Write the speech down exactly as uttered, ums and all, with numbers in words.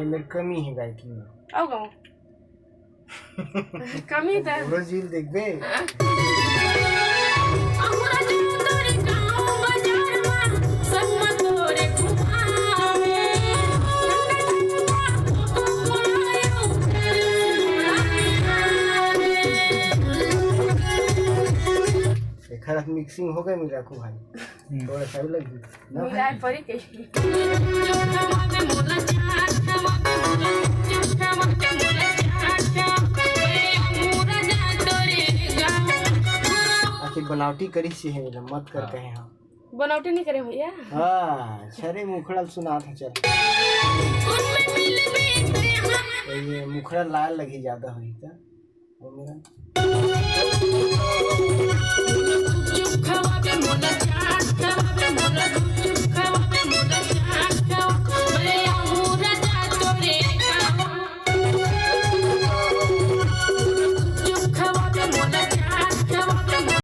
मेर कमी हे गायकी में। आओ गाओ। कमी त वो झील देखबे। एखर मिक्सिंग हो गए मिला को भाई। थोड़ा सा भी लगी। मिलाए परी के। आखिर बनावटी करी से है मिला, मत कर कहे हम। बनावटी नहीं करे भैया। हाँ, छरे मुखड़ा सुना था चल। ये मुखड़ा लाल लगी ज्यादा हुई था। वो मेरा